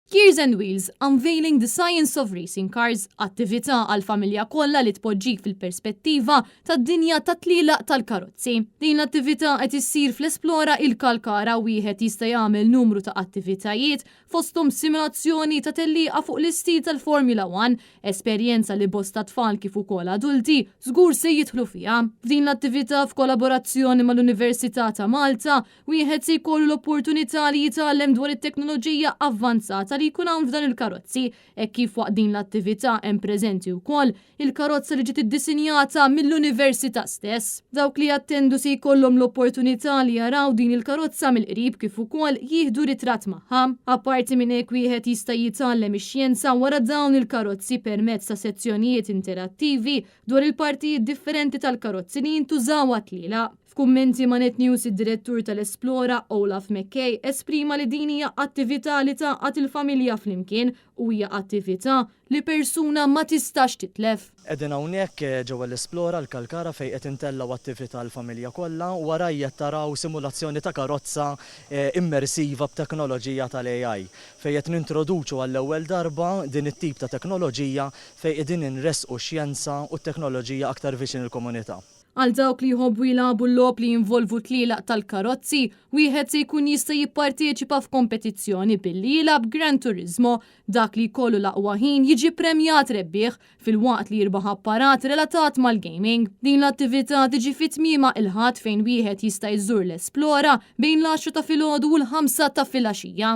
Gears and Wheels, Unveiling the Science of Racing Cars, attività għall-familja kollha li tpoġġik fil-perspettiva tad-dinja tat-tlielaq tal-karozzi. Din l-attività qed issir fl-Esplora il-Kalkara. Wieħed jista' jagħmel numru ta' attivitajiet, fosthom simulazzjoni ta' tellieqa fuq l-istil tal-Formula One, esperjenza li bosta tfal kif ukoll adulti żgur se jidħlu fiha. F'din l-attività f'kollaborazzjoni mal-Università ta' Malta, wieħed se jkollu l-opportunità li jitgħallem dwar it-teknoloġija avvanzata li jkun hawn f'dan il-karozzi, hekk kif waqt din l-attività hemm preżenti wkoll il-karozza li ġiet iddisinjata mill-Università stess. Dawk li jattendu se jkollhom l-opportunità li jaraw din il-karozza mill-qrib kif ukoll jieħdu ritratt magħha. Apparti minn hekk, wieħed jista' jitgħallem ix-xjenza wara dawn il-karozzi permezz ta' sezzjonijiet interattivi dwar il-partijiet differenti tal-karozzi li jintużaw għat-tlielaq. F'kummenti ma' Net News, id-direttur tal-Esplora, Olaf McKay, esprima li din hija attività li tgħaqqad il-familja flimkien u hija attività li persuna ma tistax titlef. Qegħdin hawnhekk ġewwa l-Esplora l-Kalkara fejn qed intellgħu attività l-familja kollha u warajja taraw simulazzjoni ta' karozza immersiva b'teknoloġija tal-AI, fejn qed nintroduċu għall-ewwel darba din it-tip ta' teknoloġija, fejn qegħdin inressqu x-xjenza u t-teknoloġija aktar viċin il-komunità. Għal dawk li jħobbu jilagħbu l-logħob li jinvolvu tlielaq tal-karozzi, wieħed se jkun jista' jipparteċipa f'kompetizzjoni billi jilgħab Gran Turismo. Dak li jkollu l-aqwa ħin jiġi premjat rebbieħ filwaqt li jirbaħ apparat relatat mal-gaming. Din l-attività tiġi fi tmiemha il-Ħadd, fejn wieħed jista' jżur l-Esplora bejn l-10 ta' filgħodu u l-5 ta' filgħaxija.